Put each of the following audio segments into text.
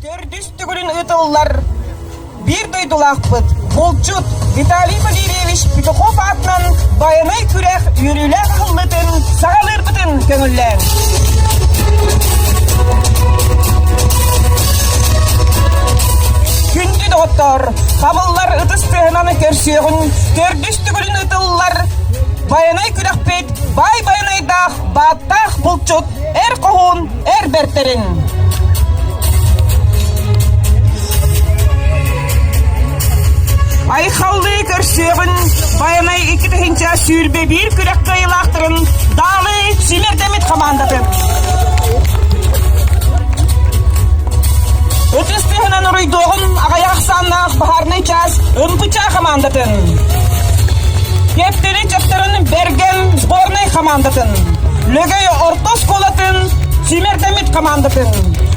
Төрдүс төгүлүн ыытыллар биир дойдулаахпыт, булчут Виталий Валерьевич Петухов аатынан Байанай күрэх үөрүүлээх аһыллыытын саҕалыырбытын көҥүллээҥ. Күндү доҕоттоор, хабыллар ытыс тыаһынан көрсүөҕүн, төрдүс төгүлүн ыытыллар Байанай күрэхпит баай байанайдаах бааттаах булчут эр хоһуун эр бэртэрин. Айхаллыы көрсүөҕүн Байанай 2021 күрэх кыайыылаахтарын Даалы симэрдэммит хамаандатын. Ытыс тыаһынан уруйдуоҕун аҕыйах ахсааннаах баһаарынай чаас ымпычаа хамаандатын. Кэптэри дьахтарын Бэргэн сборнай хамаандатын. Лөгөй орто оскуолатын симэрдэммит хамаандатын.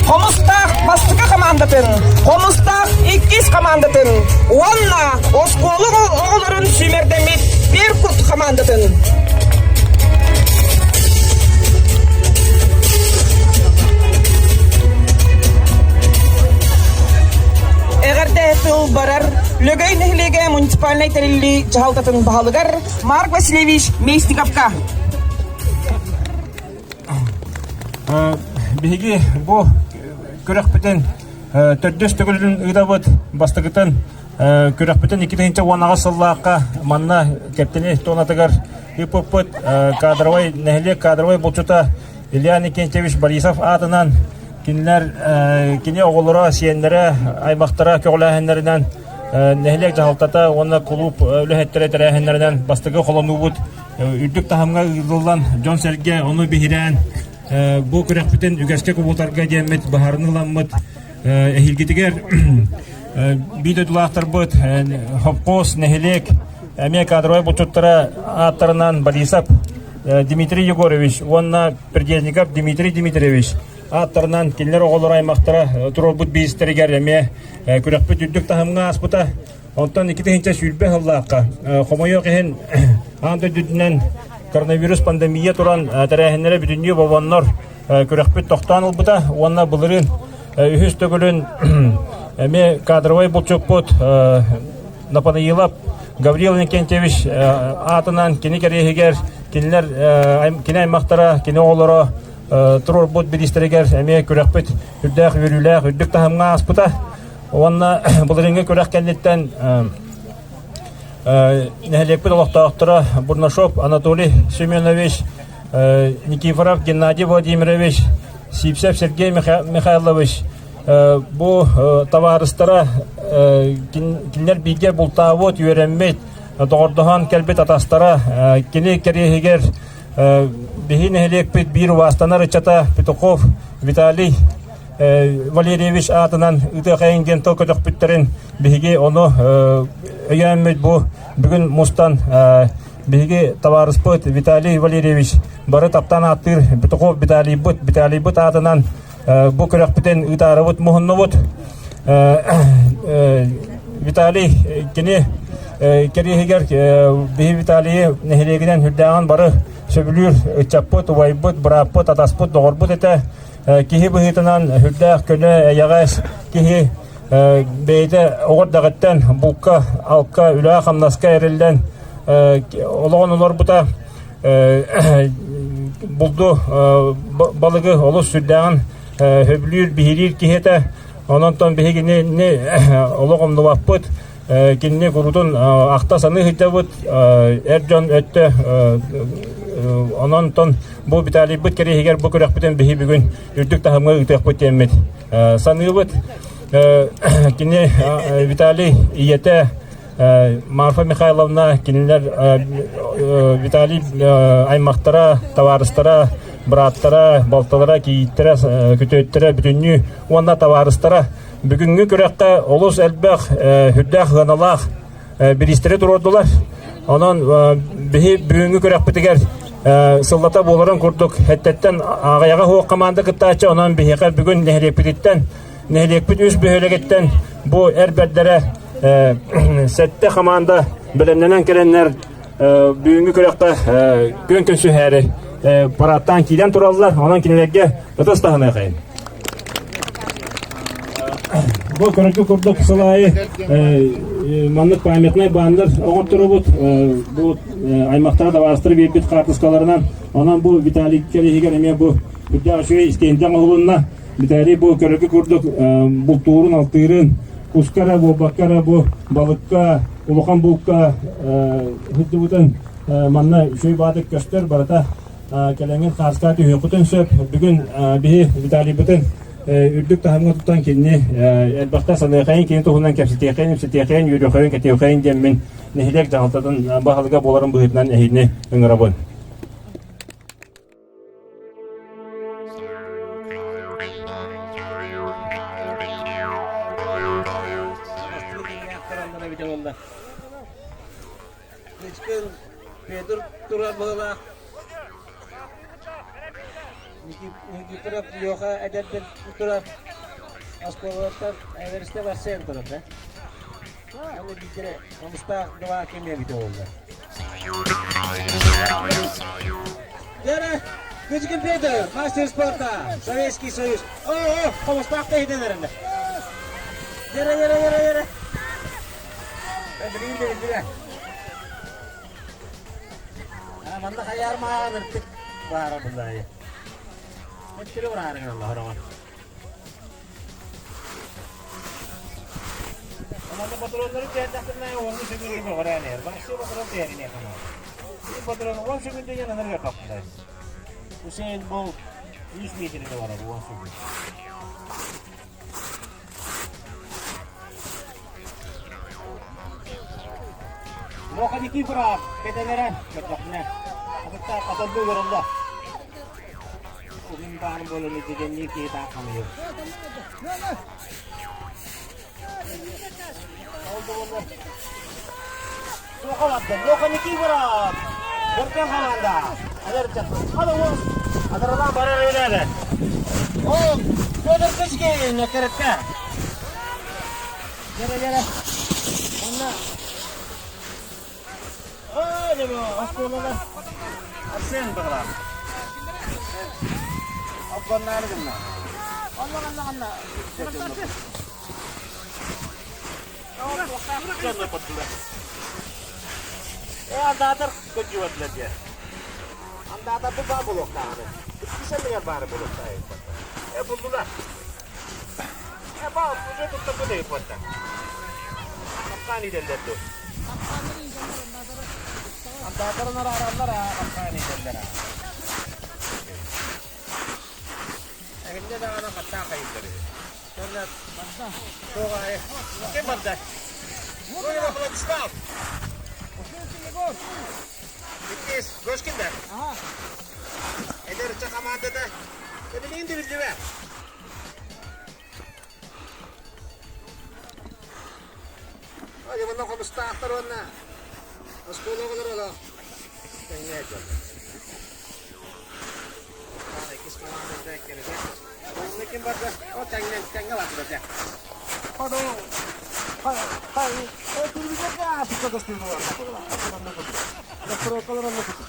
Хомустаах бастакы хамаандатын, Хомустаах иккис хамаандатын уонна оскуола оҕолорун сүүмэрдэммит Беркут хамаандатын. Эҕэрдэ тыл барар Лөгөй нэһилиэгэ муниципальнай тэриллии дьаһалтатын баһылыгар Марк Васильевич Местниковка. Биһиги бу күрэхпитин төрдүс төгүлүн ыытабыт. Бастакытын күрэхпитин 2018 сыллаахха манна Кэптини туонатыгар ыыппыппыт. Кадровай нэһилиэк кадровай булчута Илья Никентьевич Борисов аатынан кинилэр кини оҕолоро, сиэннэрэ, аймахтара көҕүлээһиннэринэн нэһилиэк дьаһалтата уонна кулууп үлэһиттэрэ тэрээһиннэринэн бастакы холонуубут үрдүк таһымҥа ыытыллан дьон-сэргэ ону биһирээн бу күрэхпитин үгэскэ кубулутарга диэммит быһаарыныы ыламмыт эһиилгитигэр биир дойдулаахтарбыт хопкуос нэһилиэк эмиэ кадровай булчуттара ааттарынан Борисов Дмитрий Егорович уонна Придезников Дмитрий Дмитриевич ааттарынан кинилэр оҕолоро аймахтара туруорбут биистэригэр эмиэ күрэхпит үрдүк таһымҥа ааспыта. Онтон 2020 сыллаахха хомойуох иһин аан дойду үрдүнэн коронавирус пандемия туран тэрээһиннэрэ бүтүннүү бобоннор күрэхпит тохтоон ылбыта уонна былырыын үһүс төгүлүн эмиэ кадровай булчуппут Напанаилов Гаврил Иннокентьевич аатынан кини кэриэһигэр кинилэр кини аймахтара, кини оҕолоро туруорбут бириистэригэр эмиэ күрэхпит үрдээх үөрүүлээх үрдүк таһымҥа ааспыта. Уонна былырыыҥҥы күрэх кэнниттэн нэһилиэкпит олохтоохторо Бурнашов Анатолий Семенович, Никифоров Геннадий Владимирович, Сивцев Сергей Михайлович бу табаарыстара кинилэр бииргэ бултаабыт, үөрэммит, доҕордоһон кэлбит атастара кини кэриэһигэр биһи нэһилиэкпит биир убаастанар ыччата Петухов Виталий Валерьевич аатынан ыытыахайын диэн тыл көтөхпүттэрин биһиги ону өйөөммүт бу бүгүн мустан биһиги табаарыспыт Виталий Валерьевич бары таптаан ааттыыр Петухов Виталийбыт Виталийбыт аатынан бу күрэхпитин ыытаарыбыт муһуннубут. Виталий кини кэриэһигэр биһи Виталийы нэһилиэгинэн үрдээҕин бары сөбүлүүр ыччаппыт, убайбыт, бырааппыт, атаспыт, доҕорбут этэ. Киһи быһыытынан үрдээх көнө, эйэҕэс киһи бэйэтэ оҕо эрдэҕиттэн булка, алка, үлэҕэ-хамнаска эриллэн олоҕун олорбута. Булду, балыгы олус сүрдээҕин сөбүлүүр, биһириир киһи этэ. Онон биһигини олох умнубаппыт. Кинини курутун ахта саныы сылдьабыт. Эр дьон өттө онон бу Виталийбыт кэриэһигэр бу күрэхпитин биһи бүгүн үрдүк таһымҥа ыытыахпыт диэммит саныыбыт. Кини Виталий ийэтэ Марфа Михайловна кинилэр Виталий аймахтара, табаарыстара, бырааттара, балталара, кийииттэрэ, күтүөттэрэ бүтүннүү уонна табаарыстара бүгүҥҥү күрэххэ олус элбэх үрдээх ыаналаах бириистэри туруордулар. Онон биһи бүгүҥҥү күрэхпитигэр сыллата буоларын курдук эттэттэн аҕыйаҕа суох команда кыттааччы, онон биһиэхэ бүгүн нэһилиэкпититтэн нэһилиэкпит үс бөһүөлэгиттэн бу эр бэрдэрэ сэттэ хамаанда бэлэмнэнэн кэлэннэр бүгүҥҥү күрэххэ күөн көрсүһээри парадтаан киирэн тураллар. Онон кинилэргэ ытыс таһыныахайын. Бу көрөргө курдук сыл аайы маннык памятнай баннер оҥотторобут. Бу аймахтара табаарыстара биэрбит хаартыскаларынан. Онон бу Виталий кэлиһигэр эмиэ бу үрдээх үчүгэй истиэндэ оҥоһулунна. Виталий бу көрөргө курдук бултуурун, алтыырын, куска эрэ буолбакка эрэ бу балыкка, улахан булка сылдьыбытын манна үчүгэй баатык көстөр барыта кэлэҥҥин хааска түһүөххүтүн сөп. Бүгүн биһи Виталийбытын үрдүк таһымҥа тутан кинини элбэхтэ саныахайын, кини туһунан кэпсэтиэхэйин, ипсэтиэхэйин, үөрүөхэйин, кэтиэхэйин диэммин нэһилиэк дьаһалтатын баһылыга буоларын быһыытынан эһигини ыҥырабын. Кычкын Петр турар быһыылаах. Никифоров Леха эдэрдэр турар. Оскуолалартан Эверсте Арсен турар да. Аны биирдэрэ Хомустаах два ким эбитэ буолла. Дера, Кычкин Петр, мастер спорта, Советский Союз. О, о, Хомустаах киһитин эрэнэ. Дера, дера, дера, дера. Билигин билигин. Манна хайаар маан ыртык баара буллаайы. Өттүрү бараарыҥ алла хороҕор. Онон ботуруоннары түһэрдэхтэринэ уонну сөбүлүү көҕүрээн иһэр. Бахсы ботуруон түһэрин иһэр. Биир ботуруон 10 сөбүлүү ананар каппылар. Усейн Болт 100 метрге барар 10 сөбүл. Лоха Никифоров кэтэлэрэ көрдөхпүнэ атыттаах хатырдыы олороллор. Уһун баан буолан дьигэннии киһи таах хамыйар. Ол да буоллар Лоха барда. Лоха Никифоров! Бөртөн хамаанда. Адаралаан барар эбилээбэ. Ол Федор Кычкин өкөрөттө. Дьэрэ дьэрэ. Онно Ой, оскуолалар Арсен быһылаах. Обгоннаары гынна. Онно онно онно. Э, андаатар көдьүбэтилэр диэ. Андаатар бу баа буолуохтааҕы. Иккис баары буолуохтааҕы. Э, буллулар. Э, баа, уже туттарбыт эбит Хапкаан иитэллэр дуо? Андаатарын араараллар, аа, хапкаан иитэллэр, аа. Эһиннэ даҕаны хаттаан хайыыллар үһү. Ким барда? Владислав! Иккис, Гошкин да? Эдэр ыччат хамаандата. Билигин да биллибэ. Манна хомустаахтар уонна оскуола оҕолоро олох тэҥҥэ Иккис хамаандата эккирэтэ. Онно ким барда? О, тэҥҥэ, тэҥҥэ бардылар дьэ. Ходу, телевизорга ааспыкка көстүү Настройкалар онно кутук.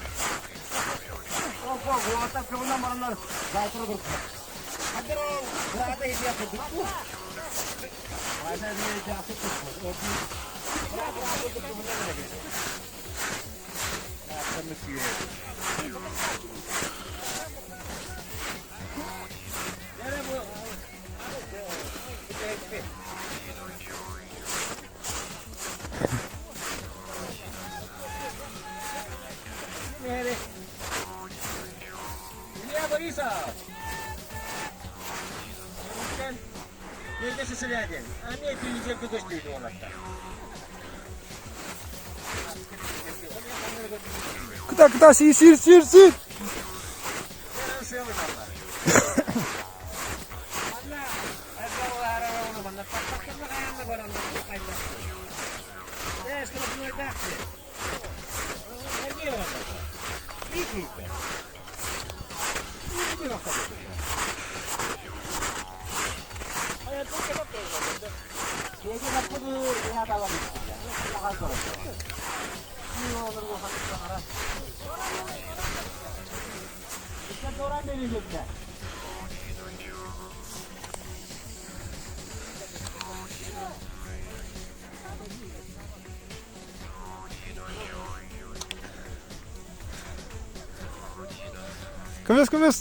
Уолаттар кыбынан бараннар завтра турдулар. Хадыр ол бырата иһиэ курдук. Вася Илья Борисов! Петя Сысолятин. Ами телевизорга көстүүтү уолаттар. Кыта кыта сиир сиир сиир сиир. Көмүс, көмүс!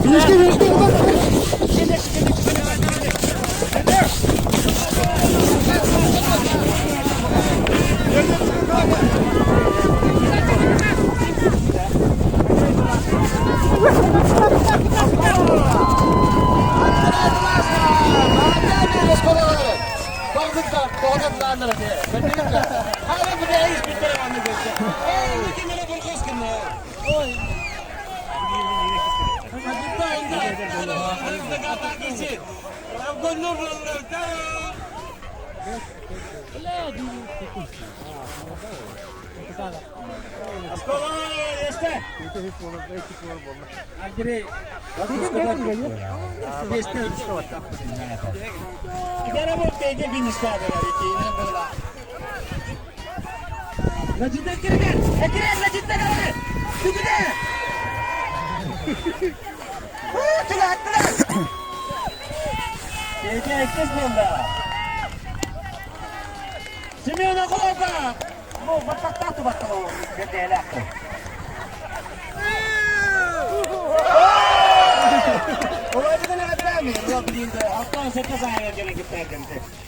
Финишке, финишке,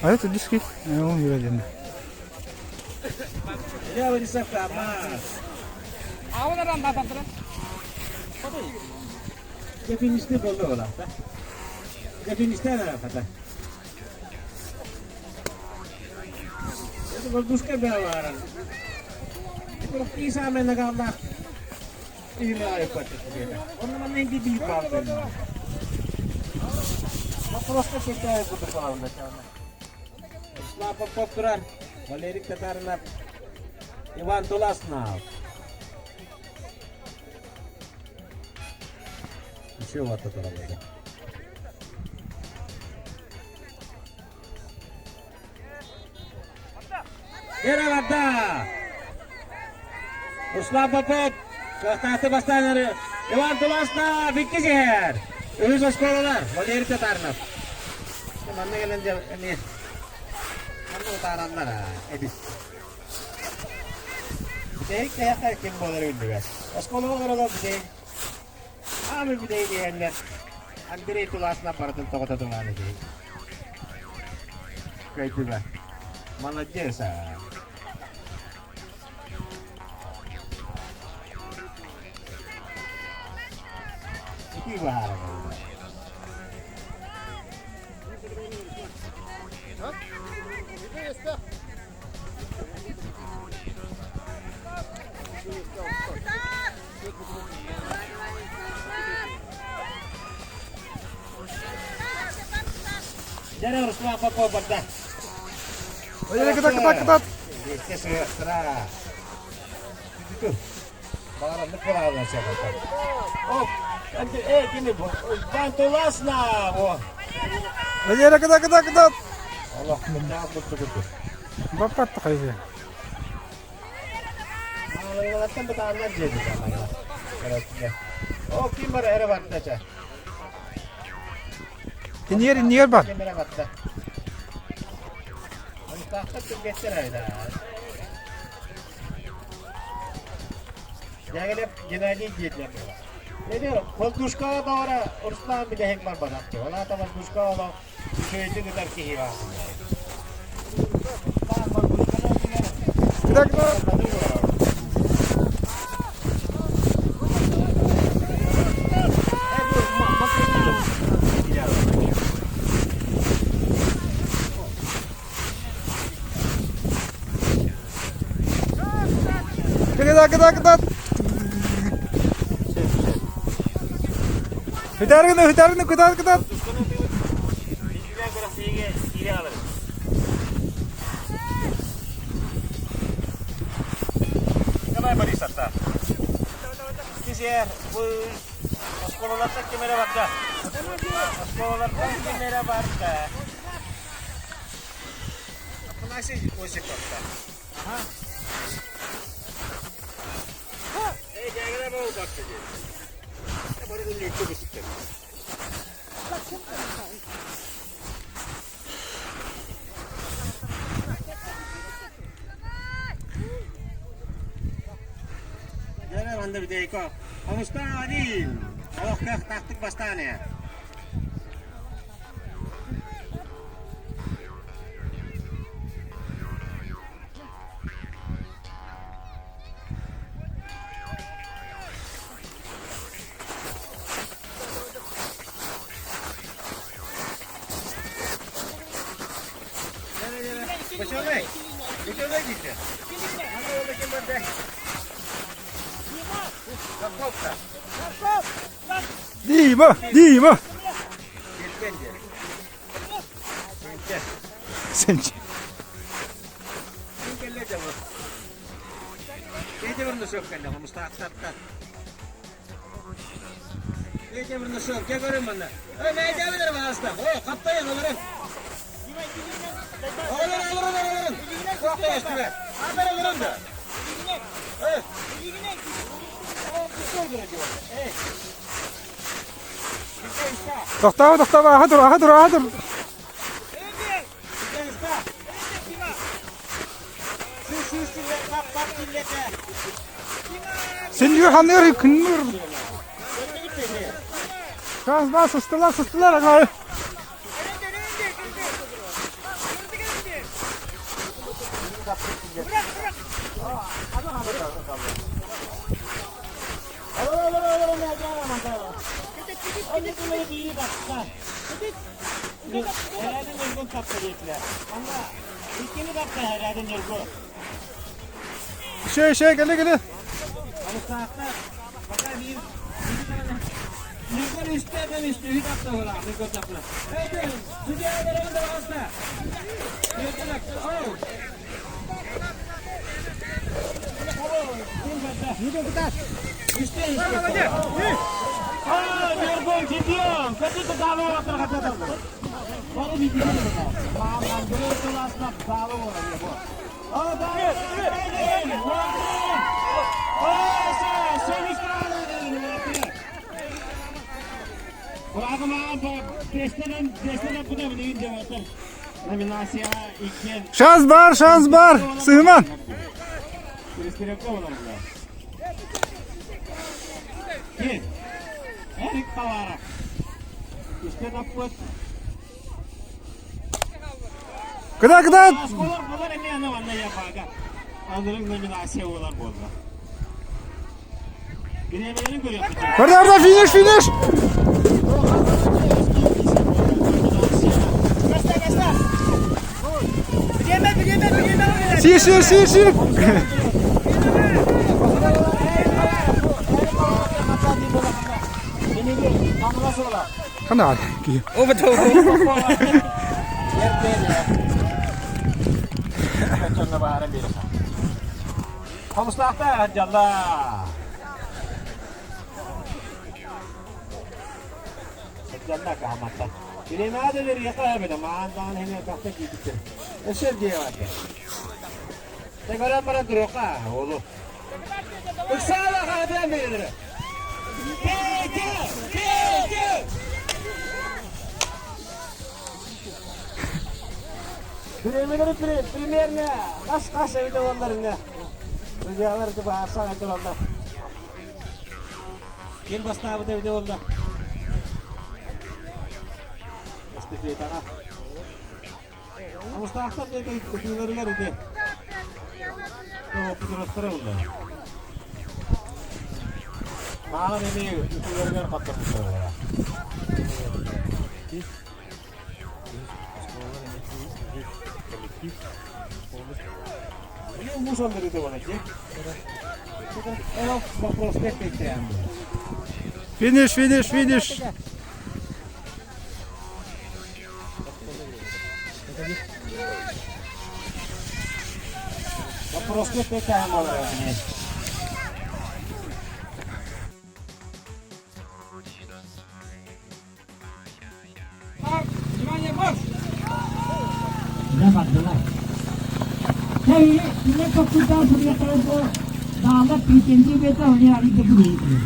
А это диски? Валерий Татаринов, Иван Туласнов. Еще вот это работа. Эрэ Руслан Попов, кыахтаахтык бастааннары Иван Туласнов иккис иһэр. Үһүс оскуолалар Валерий Татаринов. Манна кэлэн эмиэ манна утаараннар эбит. Бүтэһик кэһэххэ ким буолара биллибэт. Оскуолаҕа олоролор бүтэһик аамы бүтэһик иһэллэр. Андрей Туласнов барытын тоҕото тулаан этиһик. Көйдүбэ. Молодец а. Ити баара Дьэ, Руслан Попов барда. Ой, кытат, кытат, кытат. Валера, кытат, кытат, кытат. Баппат хайы. Иннигэр, иннигэр бар. Дьэгэлэп Геннадий диэтилэр буолар. Эти воздушкаҕа баҕара Руслан бүтэһик барбатах дии. Ол аата воздушкаҕа олох үчүгэйдик ытар киһи баар. Кыда кыда. Кыда кыда кыда. Hüdargını hüdargını кыда кыда. Николай Борисовта. Кизер, бу оскуолалартан ким эрэ барда? Оскуолалартан ким эрэ барда? Афанасий Осиповта. Ага. Эй, дягра бол бакты деді. Бары да лүккө Дьэ, манна бүтэйко. Хомустаах Адил. Олох кыахтаахтык бастаан ээ. Ученый! Ученый диде. Анда ким барда? Каковка. Дима, Дима. Кеткен Сенчи. Ким келле жабы? Кейде бір нұсып кәлі, мұстақтапта. Кейде бір нұсып, ке көрем мында. Ой, мәйде білер бағаста. Ой, қаптайын, оларын. Оларын, оларын, оларын. Қуақтай өстіге. Атар оларын да. Ой. Тохтоо, тохтоо, аха тур, аха тур, аха тур. Сен ханыр күннүр. Шанс сыстылар, сыстылар ага. Şey şey gele gele. Шанс бар, шанс бар. Сыйман. Эрик Товаров. Кыда кыда. Осколор болар эми аны манна япага. Анырың номинация болар болду. Биремелерин көрөт. Орда орда финиш финиш. Сир сир сир сир. Хана ки. Хомустаахта жалла. Жалла кааматта. Биремаадыр яка беда маандан хеме кахта китте. Эшер диевате. Тегара бара дурока олу. Ыксала хадан бердир. Петя! Петя! Биремелери примерно каш каш эбите болларына. Судьялар да баарсан айтылалар. Ким бастаабыта эбитэ буолла? Эстафетаҕа. Хомустаахтар диэки ытыыларыгар ити Петровтара буолла. Маҕан эмиэ ытыыларыгар хаттаппыттара буолла. Финиш, финиш, финиш! Дьэ бардылар. Кини тохтутан суруйаттарга даалар претензия бета они арыйда буруйдулар.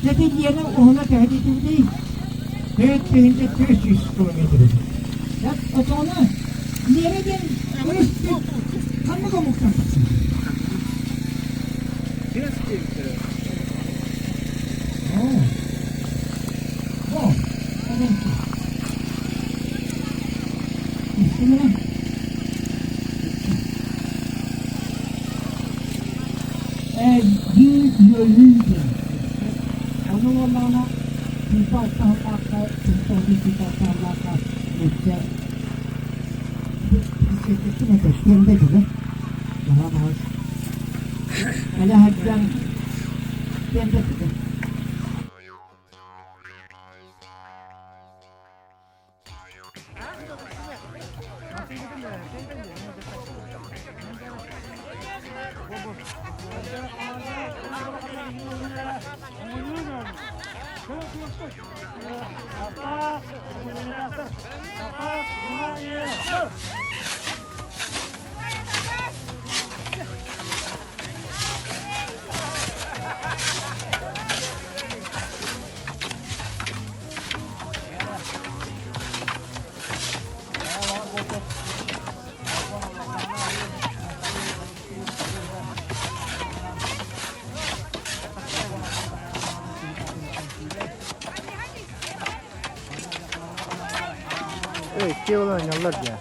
Сети диэни уһуна төһө диэтибитий? 4400 километр. Очоҕуна Лена диэн өрүс ханнык омуктан тахсар? Үөрүү диэн. Ону буоллаҕына тыыпа аттаһыллаахха, тыыпа нуучча Кэм да дьылы. Наһаа Кэлэ сылдьан кэм да дьылы. Икки оонньууллар дии.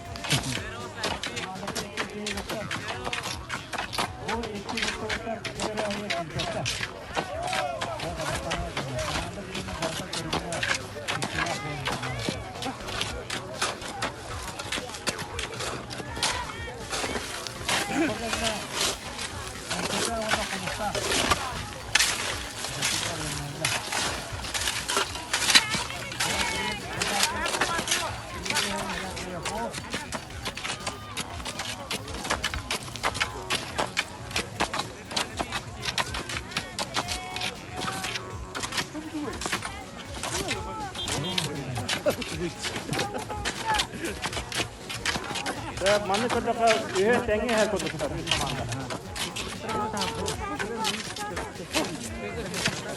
Манны көрдөххө үһү тэҥҥэ иһэр курдуктар үс команда.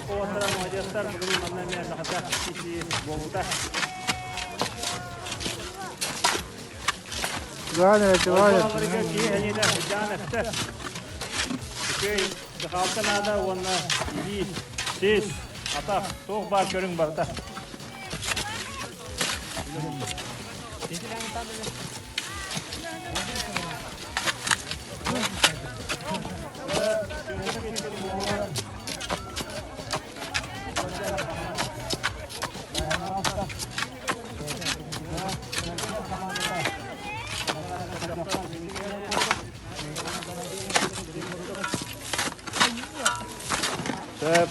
Уолаттара молодецтар бүгүн манна эмиэ элбэхтэ киһи буолбута. Ганя, Ганя. Киһи эниэтэ сыдьаан өттө. Үчүгэй дыхалка наада уонна илии, сис, атах, туох баар көрүҥ барыта. Сөп.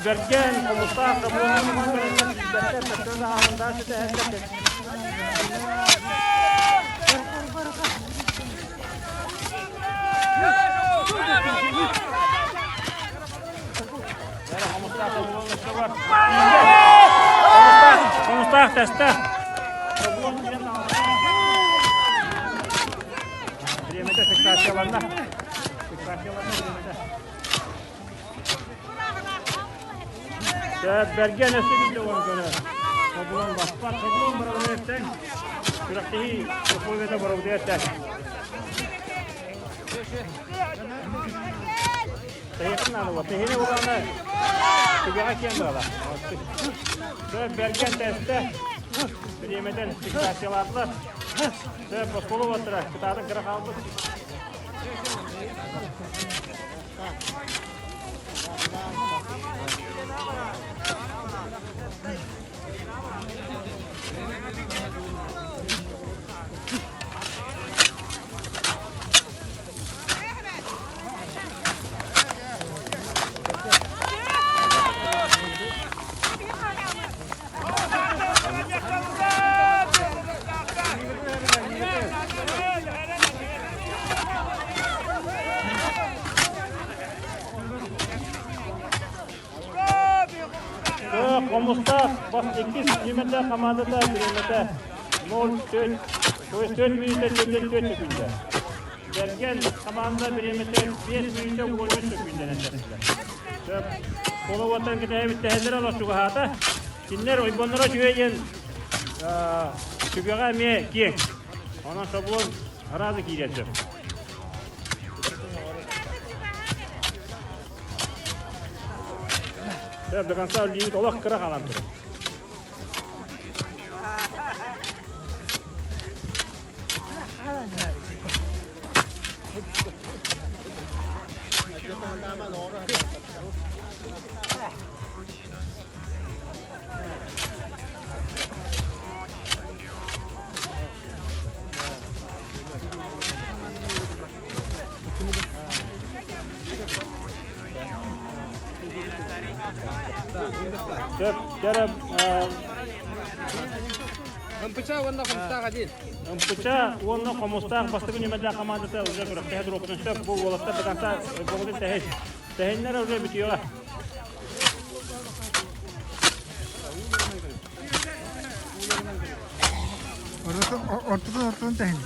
Бэргэн, хомустаах да буолан Хомустаах тэстэ. Бириэмэтэ фиксацияланна. Фиксацияланна бириэмэтэ. Бэргэн өссө биирдэ уон көнө. Собулан баспат, собулан барабыттан. Күрэхтэһии условията барабытыгар Тэһиэххин наада буолла. Тэһиини улаана түгэҕэ киэн барала. Сөп бэргэн тэстэ. Бириэмэтэн фиксациялаатылар. Сөп оскуола уоттара кытаатын кыра хаалбыт. Хомустаах бас иккис нүмердээх хамаандата бириэмэтэ 0-4, то есть 4 мүнүүтэ 44 сөкүүндэ. Бэргэн хамаанда бириэмэтэ 5 мүнүүтэ 13 сөкүүндэнэн тэстилэр. Сөп. Кола уоттан кэтэһэбит тэһэллэрэ олох чугаһаата. Кинилэр ойбонноро үчүгэй диэн түгэҕэ эмиэ киэҥ. Онон собуон араазы киириэн сөп. До конца үллүүбүт олох кыра хаалан турар. Сөп, кэрэ Ымпыча уонна хомустаах один. Ымпыча уонна хомустаах бастакы нүмердээх командата уже күрэхтэһэ туруохпутун сөп. Бу уолаттар до конца боҕутун тэһин. Тэһиннэр уже бүтүөҕэ. Ортотун ортотун тэһин.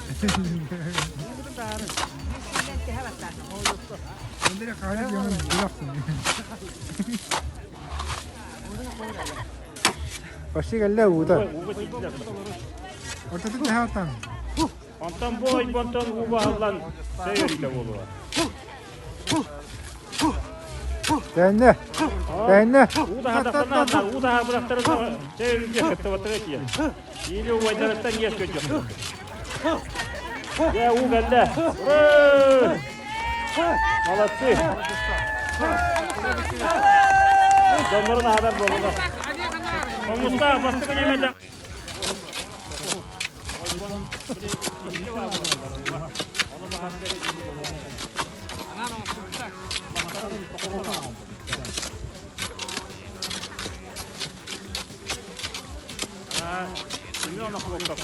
Почти кэллэ уута. Ортотун тэһэ аттан. Онтон бу ойбонтон уу баһыллан сөйөрүтэ буолуо. Тэннэ. Тэннэ. Уу таһатахтана уу таһабырахтарын сөйөрүтэ кыттыбаттара тиийэн. Или убайдарыттан иэс көрдөхтөр. Дьэ, уу кэллэ. Ура! Молодцы! Дьоннорун аһатар буоллулар. Хомустаах бастакы ньэмэтэ. Семен Охлопков.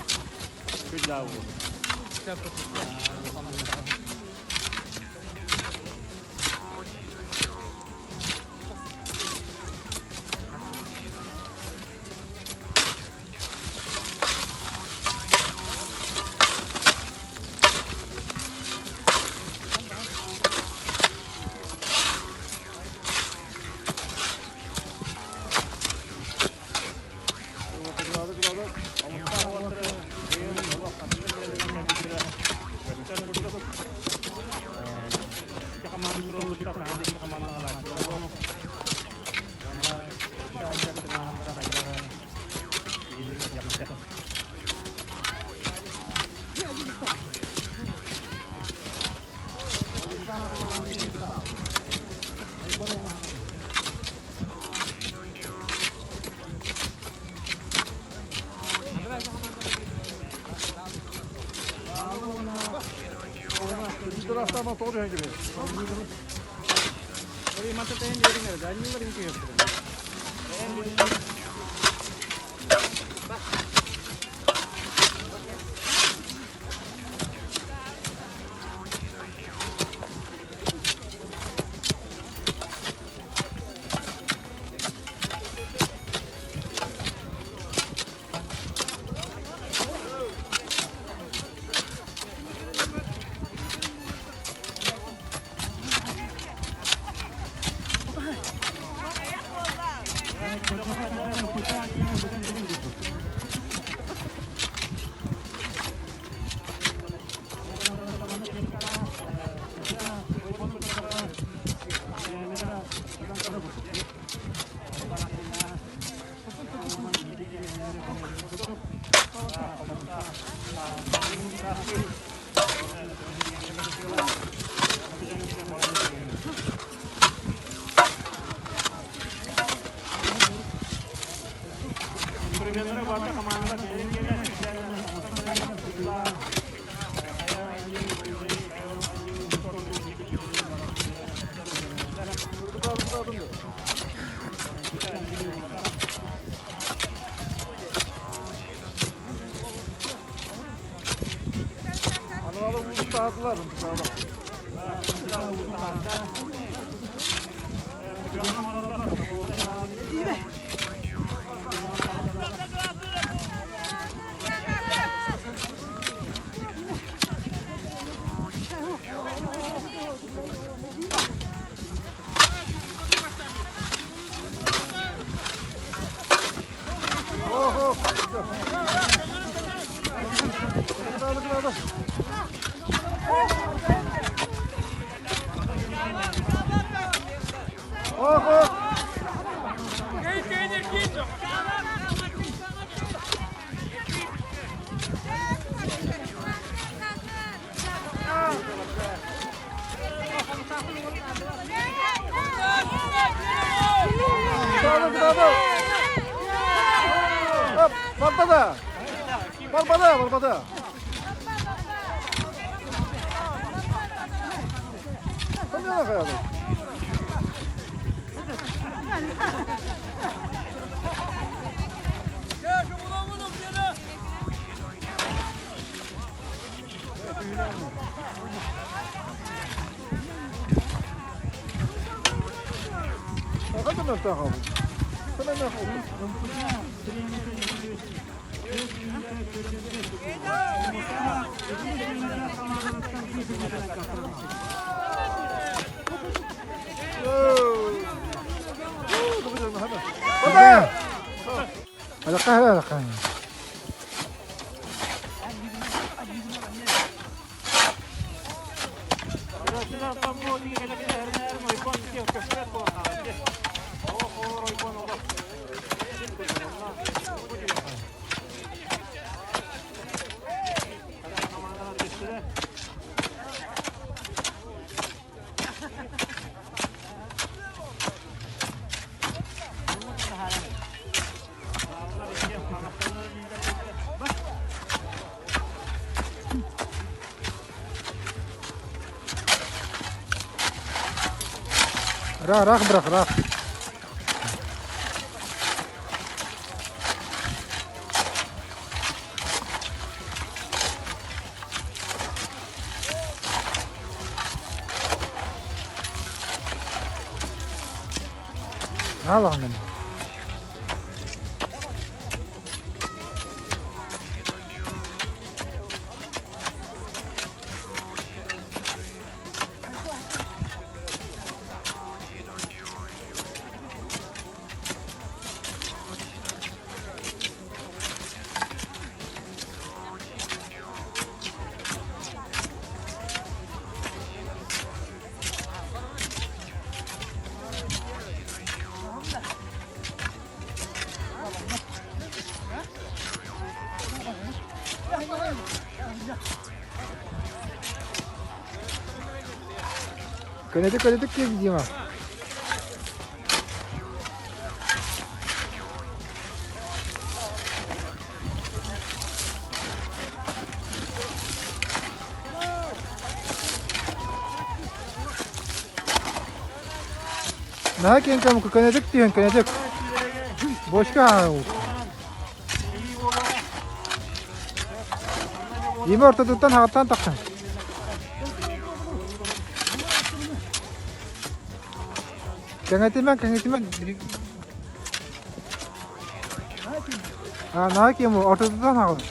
Ыраах бырах, ыраах. Аалаҕын. Көнөтүк көнөтүк киир Дима. Наһаа киэҥ кэмҥэ көнөтүк түһэн көнөтүк. Бочка Дима ортотуттан хаҕыттан тахсан. Кэҥэтимэн, кэҥэтимэн. А, наһаа киэҥ ортотуттан хаҕын.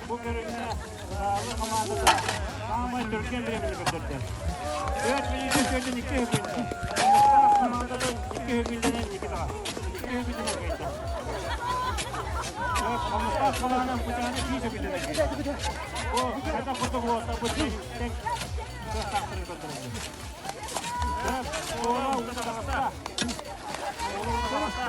Бу көрүҥҥэ Саалы хамаандата саамай түргэн бириэмэни көрдөрдө. 4 мүнүүтэ 42 сөкүүндэ. Хомустаах хамаандатын 2 сөкүүндэнэн 2 таҕа. 2 сөкүүндэнэн кыайда. Хомустаах хамаандан Путяны 2 сөкүүндэнэн кыайда. Бу хайдах курдук уолаттарбыт тэҥ кыахтаахтарын көрдөрөллөр. Ола ута таҕыста. Ола ута таҕыста.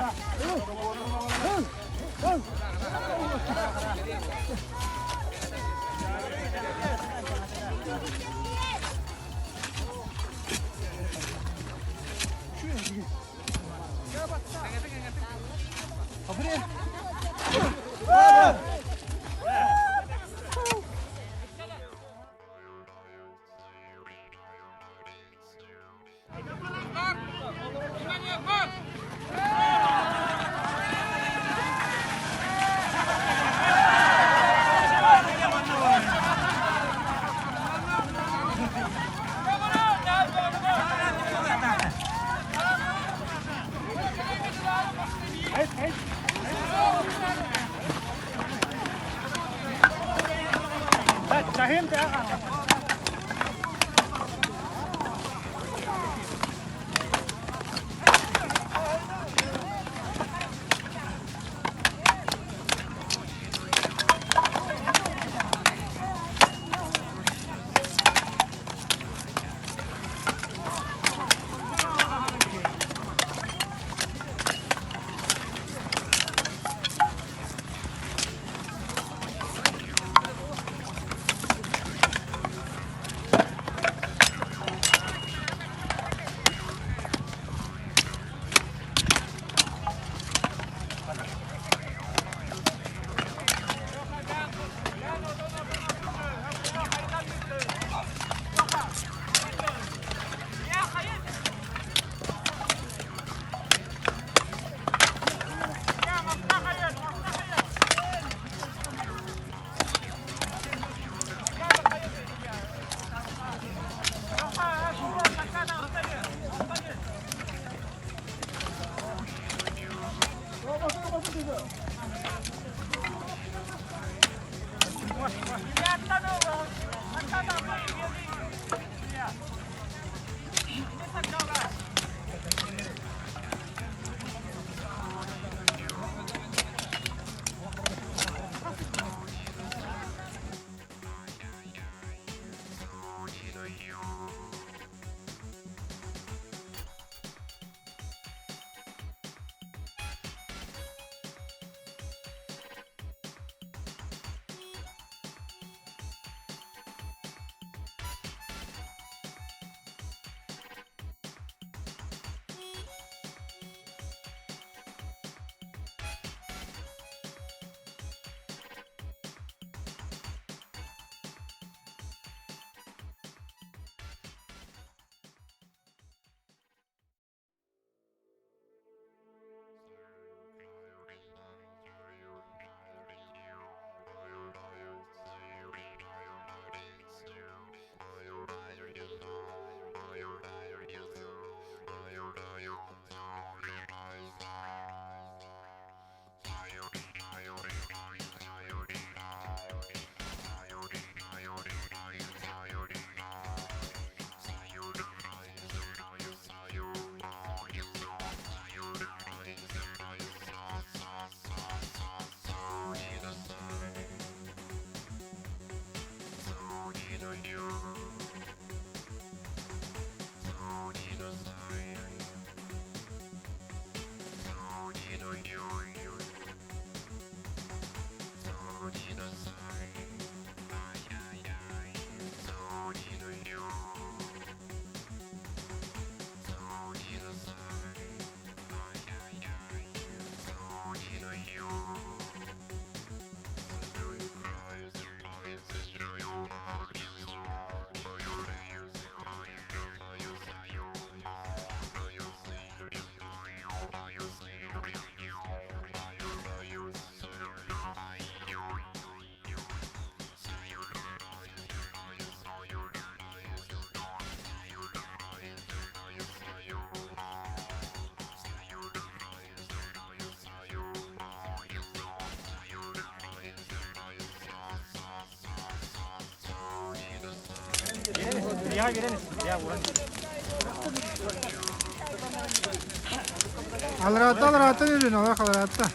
Алраата, алраата үрүн, алах алраата.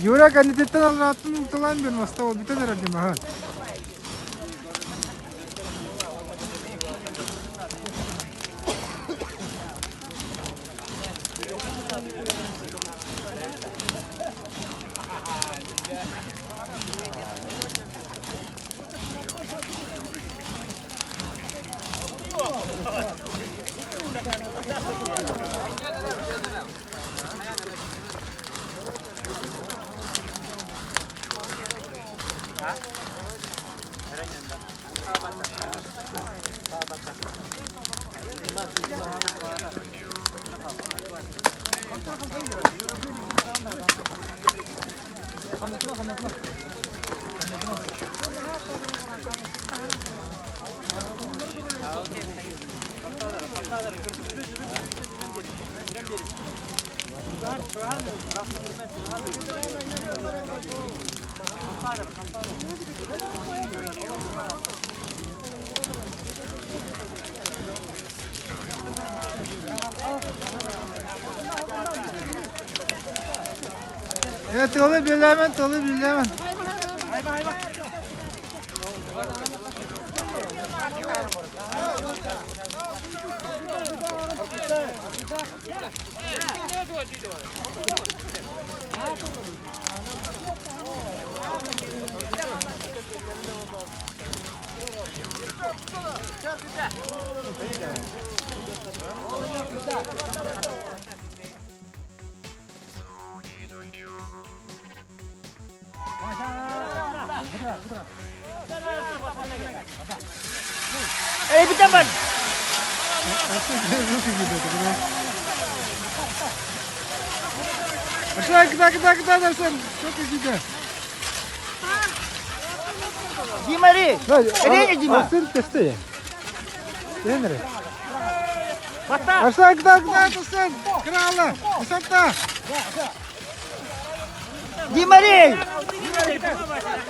Юра кэннититтэн аллааттан уталаан биэр маста ол бүтэн эрэр димаһа. Э, тылы билэмэн, тылы билэмэн. Арсен, куда, куда, куда, Арсен? Что ты сидишь? Дима, Ри! Ри, Дима! Арсен, ты Генри. Арсен, куда, куда, Арсен? Крала! Высота! Дима, Ри!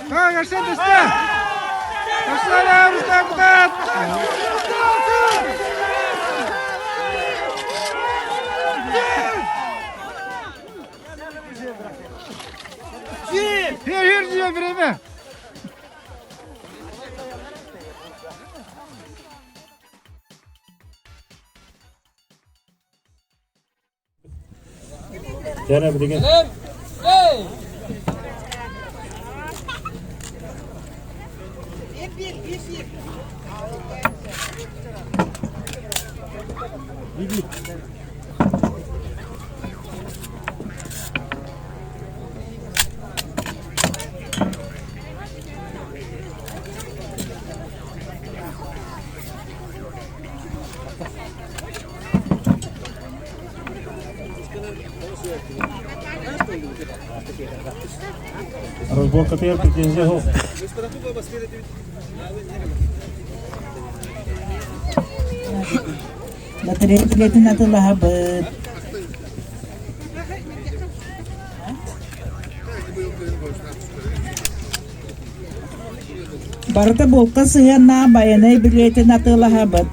Так, Арсен, ты что? Арсен, Арсен, куда? Here, here, diyor время. Дьэ билигин Разборкатыгар претензия суох. Лотерея билетин атылаһабыт. Барыта булка сыһыаннаах байанай билиэтин атыылаһабыт.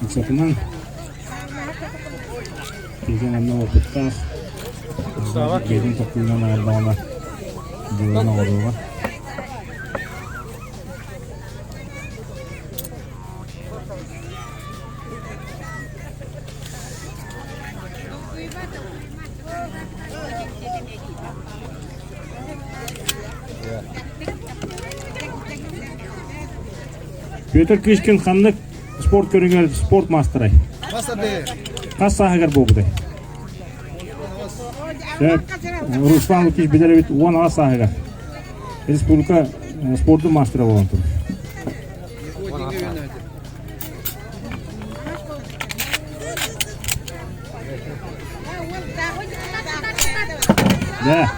Ыксатынан киһи онно опыттаах бэйэтин тохтуунан аҕардаҕына дьылҕан оҕоруоҕа. Петр Кычкин ханнык спорт көрүҥэр спорт маастарай? Хас сааһыгар буолбутай? Сөп. Руслан Лукич билэр эбит 18 сааһыгар. Республика спордун маастара буолан турар. Да.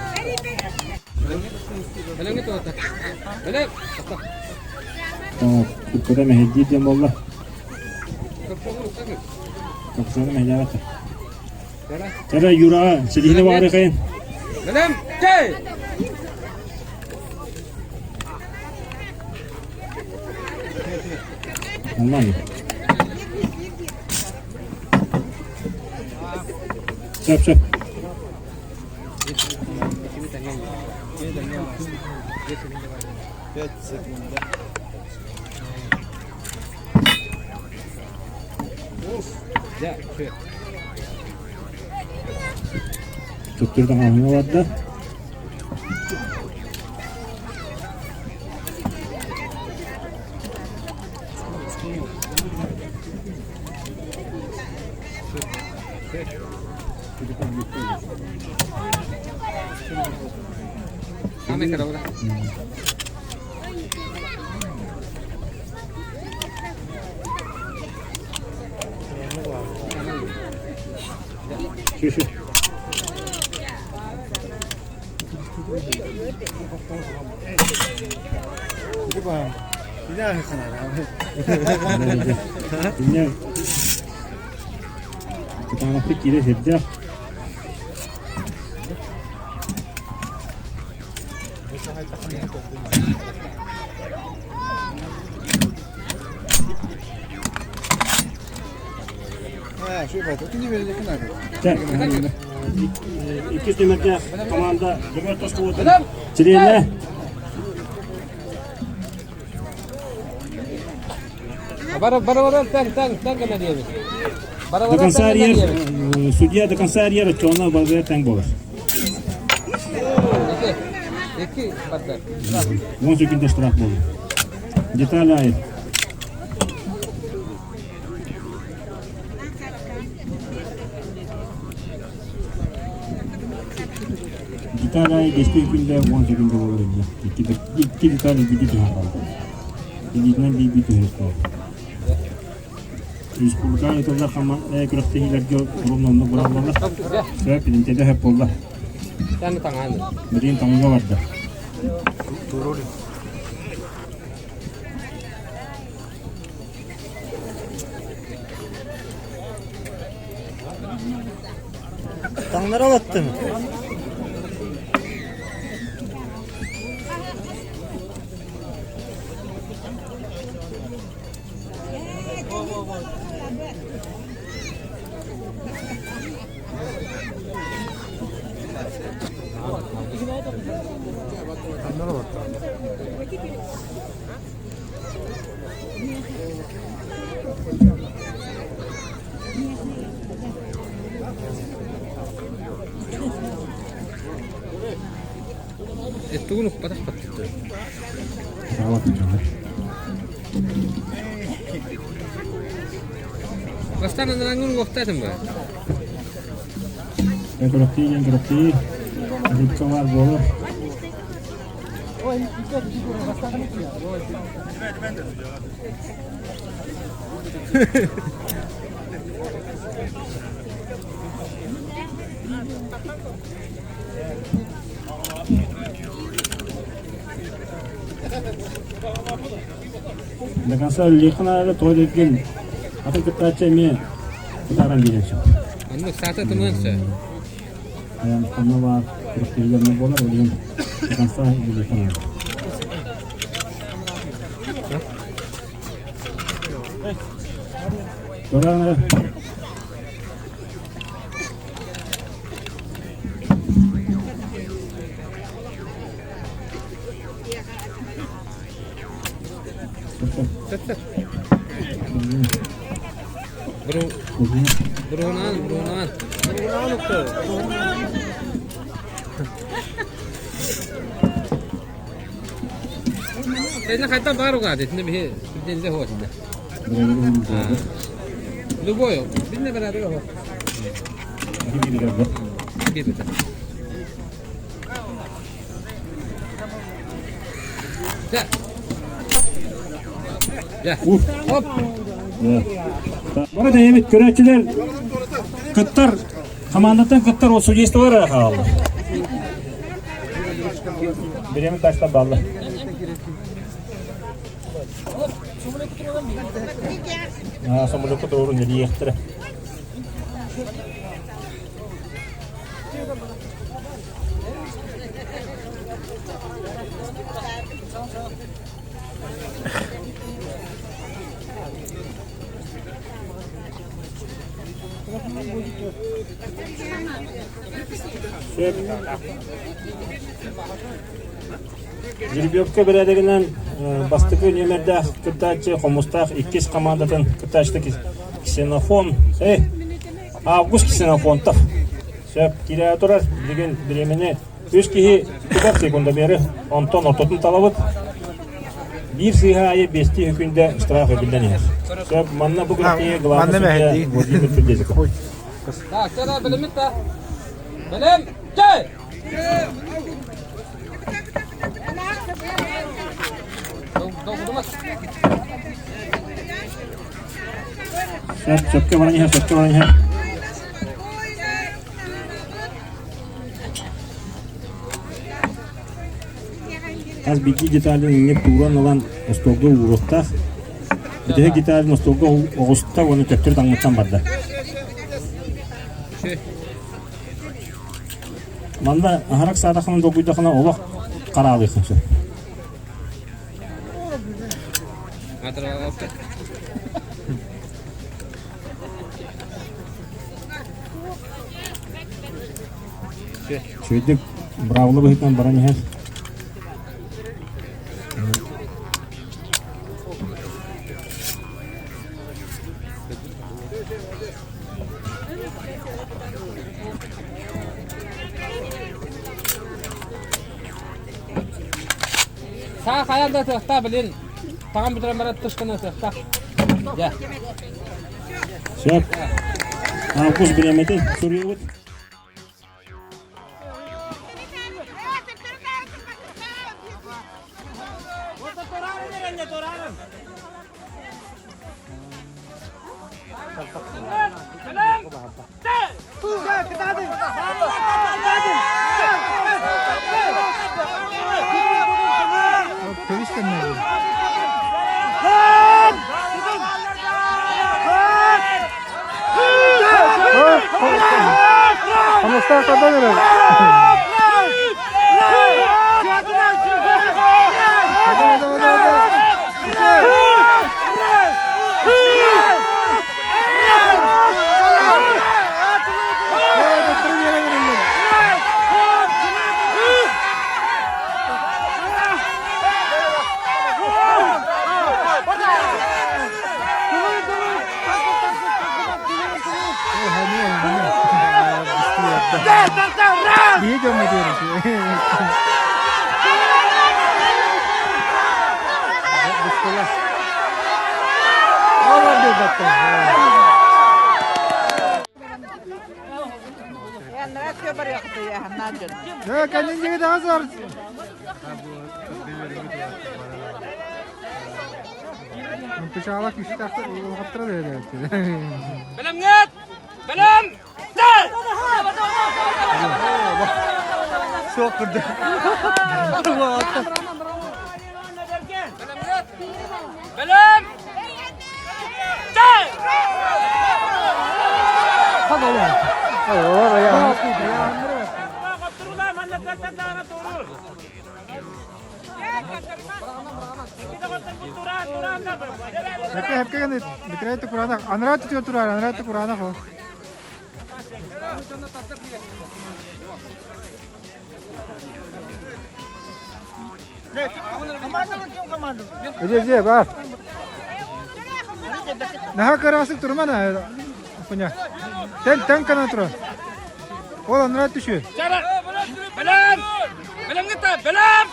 Кукката мэһэйдиир диэн буолла. Капсаны мэһэйдээбэт. Тара Юраҕа ситиһини баҕарыахайын. Нормально. Сөп, сөп. Туттурдан аһыҥа барда. Инньэ кытаанахтык киирэ сирдээх. Иккис нүмердээх команда Дөгөр тоскуотун чилиэнэ До конца арьер, судья до конца арьер, оччоҕуна балгыйар тэҥ буолар. 10 секунд штраф буолар. Деталь айы. Деталь айы 5 күндэ 10 секунда буолар Икки деталь биди түһэн хаалар. Илиитинэн биир-биир түһүөхтээх. Республикаҕа ыытыллар күрэхтэһиилэргэ ровно оннук быраҕыллаллар. Сөп, илинтэтэ сөп буолла. Билигин таҥыыга барда. Таҥнары алаттым. Тугун укпатах баттыттар. Бастаан анарааҥҥын уохтаатым ба? Күрэхтии диэн күрэхтии. Рыбка баар буолар. До конца үлэлиэххин наада, тоҕо диэкин. Атын кыттааччы эмиэ ытааран биэрэн сөп. Оннук саата тымыан сөп. Ханна баар күрэхтэһиилэр буолар, ол иһин до конца билиэххэ наада. Тураан эрэ. Буруһунаан, буруһунаан. Эне хайта бар угаат, итинне биһи билденде хоот инде. Любой, билне бәрәдеге хо. Бир Бары бэйэбит көрөөччүлэр кыттар хамаандаттан кыттар ол судействолар эрэ хаалла. Бириэмэ таста балла. Самолетка туруорун нэлиэхтэрэ. Жеребьевка бэрээдэгинэн бастакы нүөмэрдээх кыттааччы Хомустаах иккис командатын кыттааччыта Ксенофон Август Ксенофонтов Сөп, киирэ турар. Билигин бириэмэни үс киһи тутар секундомеры, онтон ортотун талабыт. Биир сыыһа аайы биэстии хүкүндэ штраф эбиллэн иһэр. Сөп, манна бу күрэхтэһии главный судья Владимир Федезиков. Так, сара билимит да. Билим, чэй! Сөп, сөпкө баран иһэр, сөпкө баран иһэр. Хас биирдии деталын инник тууран ылан остуолга ууруохтаах. Бүтэһик деталын остуолга оҕуста уонна төттөрү таҥмыттан барда. Манна аһарак саатаххына долгуйдаххына олох хараалыаххын сөп. Үчүгэйдик быраабыла быһыытынан баран иһэр. Саа хайан да тыахта билин таҕан бүтэрэн баран тышканы тыахта. Дьэ. Сөп. Август бириэмэтин суруйабыт. Бэлэмҥит! Бэлэм! Бэлэм! Хэппэ хэпкэ гын битирэй кураанах анараа түтүө турар анараа кураанах ол. Эже эже бар. Наһаа кыраасык турма на хуня. Тен тен кана тура. Ол анараа түшү. Бэлэм! Бэлэмҥэ бэлэм!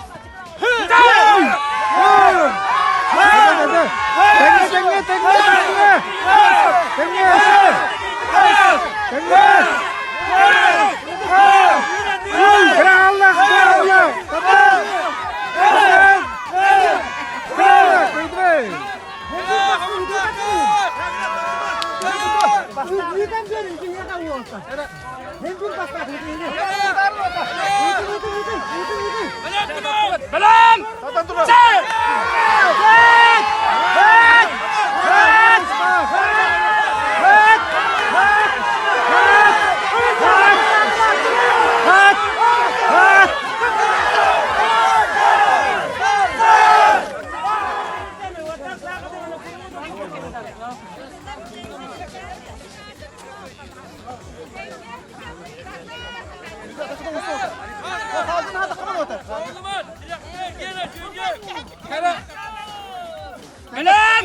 Тэҥҥэ тэҥҥэ тэҥҥэ тэҥҥэ! Тэҥҥэ! Тэҥҥэ! Кырааллах! Кырааллах! Татан! Татан! Көйдүбэй! Бэлэм! Бэлэм!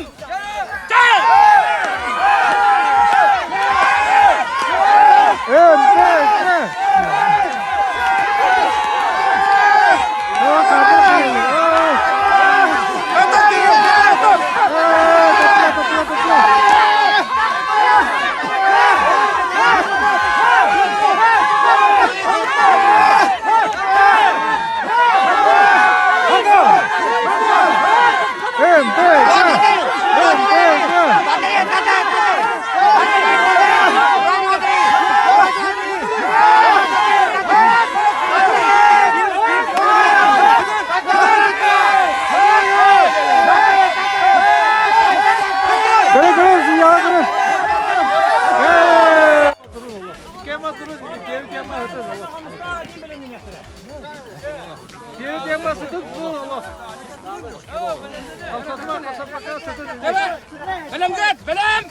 Бэлэмгит! Бэлэм!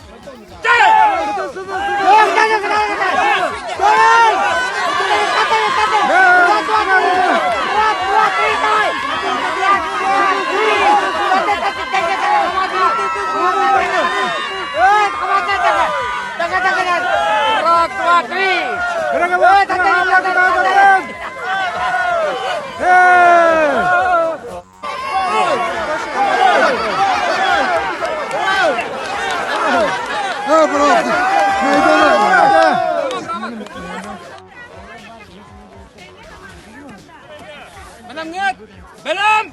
Бэлэмҥит! Бэлэм!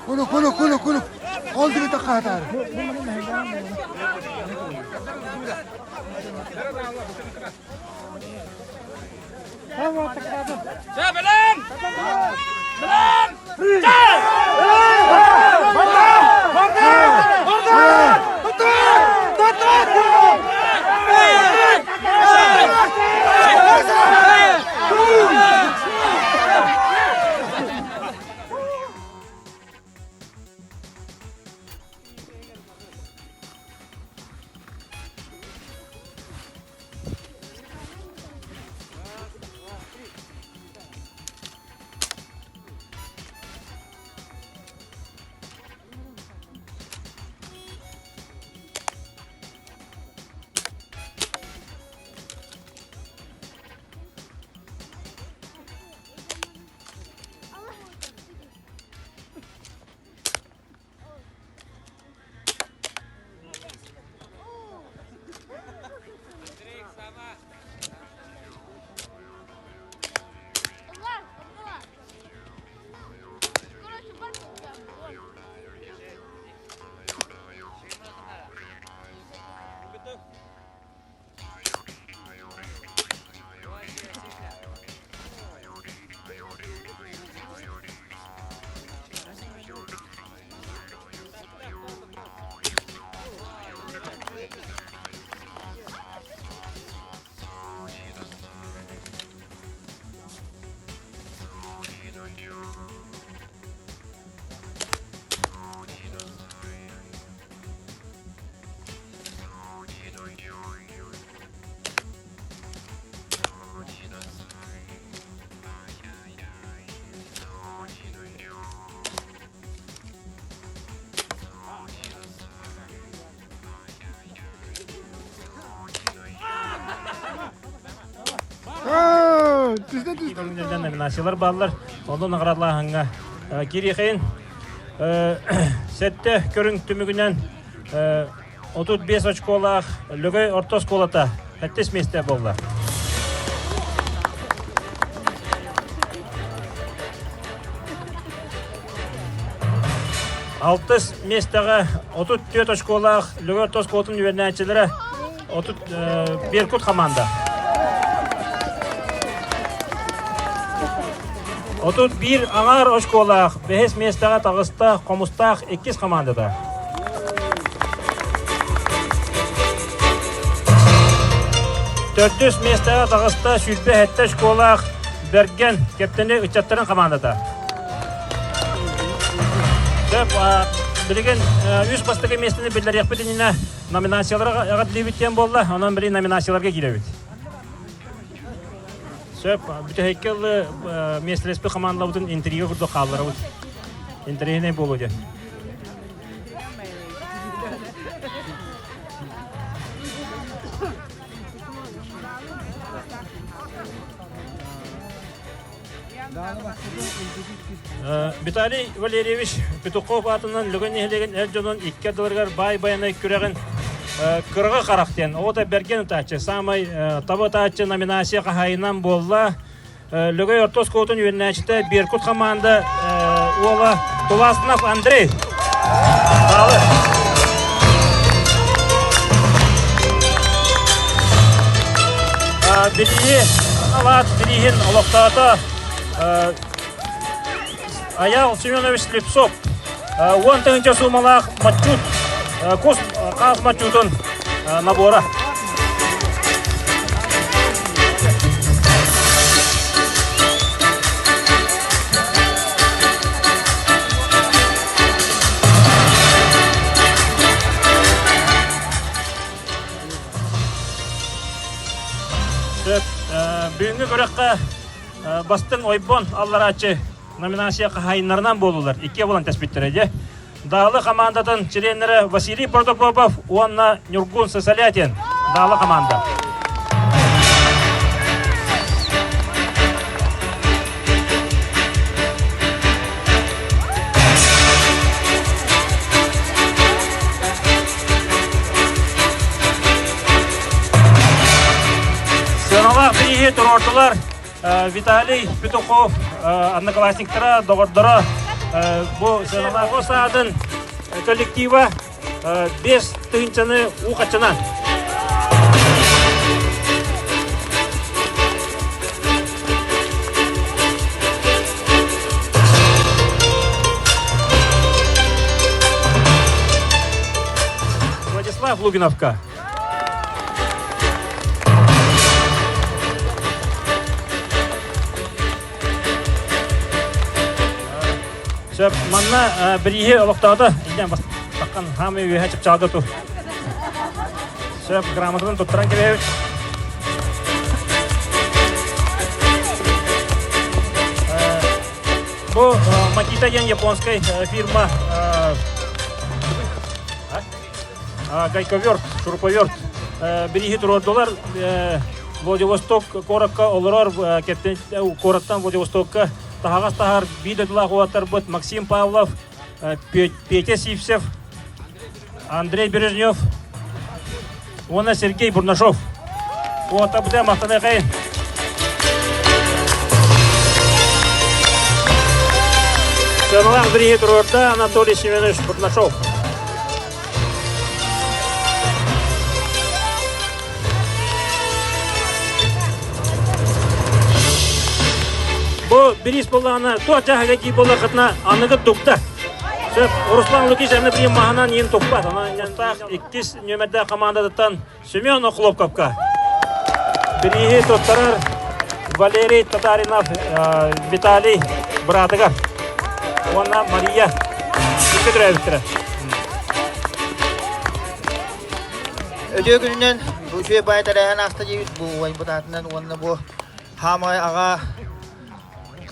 كله كله كله كله قول دي تقاطع Бэлэм! Бэлэм! Түстэ түстэ. Номинациялар бааллар. Онно наҕараадалааһыҥҥа киириэхэйин. Сэттэ көрүҥ түмүгүнэн 35 очколаах Лөгөй орто оскуолата сэттис миэстэ буолла. Алтыс миэстэҕэ 34 очколаах Лөгөй орто оскуолатын үөрэнээччилэрэ 30 Беркут хамаанда. 31 аҥаар очколаах бэһис миэстэҕэ таҕыста Хомустаах иккис хамаандата. Төрдүс миэстэҕэ таҕыста 27 очколаах Бэргэн Кэптэни ыччаттарын хамаандата. Сөп, билигин үс бастакы миэстэни биллэриэхпит иннинэ номинациялары эҕэрдэлиибит диэн буолла. Онон билигин номинацияларга киирэбит. Сөп, бүтэһиккэ ылы миэстэлэспит хамаандалабытын интрига курдук хаалларабыт. Интэриэһинэй буолуо диэн. Виталий Валерьевич Петухов аатынан Лөгөн нэһилиэгин эр дьонун икки ардыларыгар баай байанай күрэҕин Кыраҕы харах диэн оҕото бэргэн ытааччы, саамай таба ытааччы номинация хаһаайынан буолла. Лөгөй орто оскуолатын үөрэнээччитэ Беркут хамаанда уола Туласнов Андрей. Баалы. Билии алаат бирииһин олохтоото Аял Семенович Слепцов 10 тыһыынча суумалаах матчут кус хаас матчутун набора. Бүгүҥҥү күрэххэ бастыҥ ойбон алларааччы номинация хаһаайыннарынан буоллулар. Иккиэ буолан тэспиттэрэ дьэ. Даалы хамаандатын чилиэннэрэ Василий Протопопов уонна Ньургун Сысолятин. Даалы хамаанда. Сыаналаах бирииһи туруордулар Виталий Петухов одноклассниктара, доҕордоро бу сыаналаах саадын коллектива 5 тыһыынчаны уу хаччынан. Владислав Лугиновка. Сөп, манна бирииһи олохтоото, инньэ бастакан хаамыы үөһэ чыпчаалга ту. Сөп, грамотатын туттаран кэбиһэбит. Бу Makita диэн японскай фирма гайковерт, шуруповерт бирииһи туруордулар. Владивосток куоракка олорор куораттан Владивостокка таһаҕас таһар биир дойдулаах уолаттарбыт Максим Павлов, Петя Сивцев, Андрей Бережнев уонна Сергей Бурнашов. Уолаттарбытыгар махтаныахайын. Сыаналаах бирииһи туруорда Анатолий Семенович Бурнашов. Бу бириис буоллаҕына туох дьаһага дии буоллаххытына аныгы дугда. Сөп, Руслан Лукич аны билим маһынан иин туппат. Онон иккис нүөмэрдээх командатыттан Семен Охлопковка. Бирииһи туттарар Валерий Татаринов Виталий быраатыгар уонна Мария икки төрөөбүттэрэ. Өтө күнүнэн бу үчүгэй баай тэрээһин ааста диэбит бу убайбыт аатынан уонна бу хаамай аҕа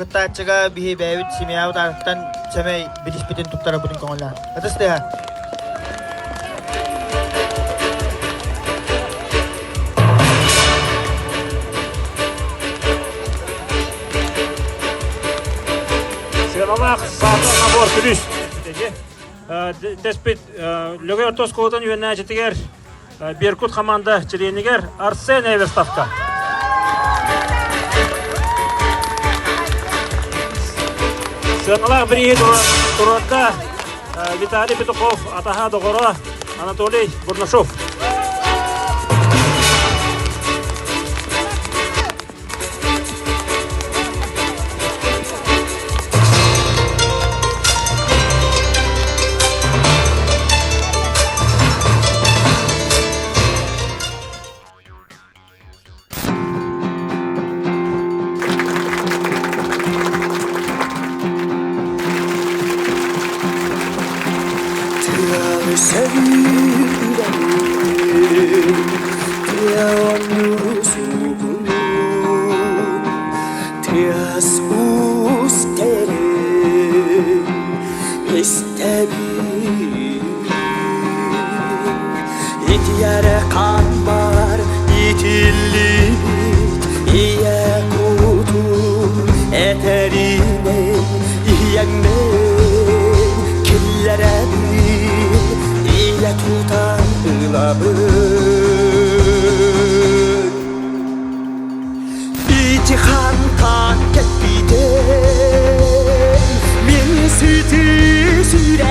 Кыттааччыга биһи бэйэбит семьябыт аатыттан сэмэй билиспитин туттарабытын көҥүллээн. Ытыс тыаһа. Сыаналаах саата набор күлүүс. Дэспит Лөгөй орто оскуолатын үөрэнээччитигэр Беркут команда чилиэнигэр Арсен Эверстовка. Сыаналаах бирииһи туруорда Виталий Петухов, атаһа доҕоро Анатолий Бурнашов. Тыалы сөрүүрэн, тыа суугунуун, тыас уус тэрин истэбин. Итиэрэ хааммар итиллибит ийэ кутум этэринэн ийэҥмин киллэрэбин ийэ тутан ылабын. Ити хантан кэлбитин мин сүтү сүрэҕим.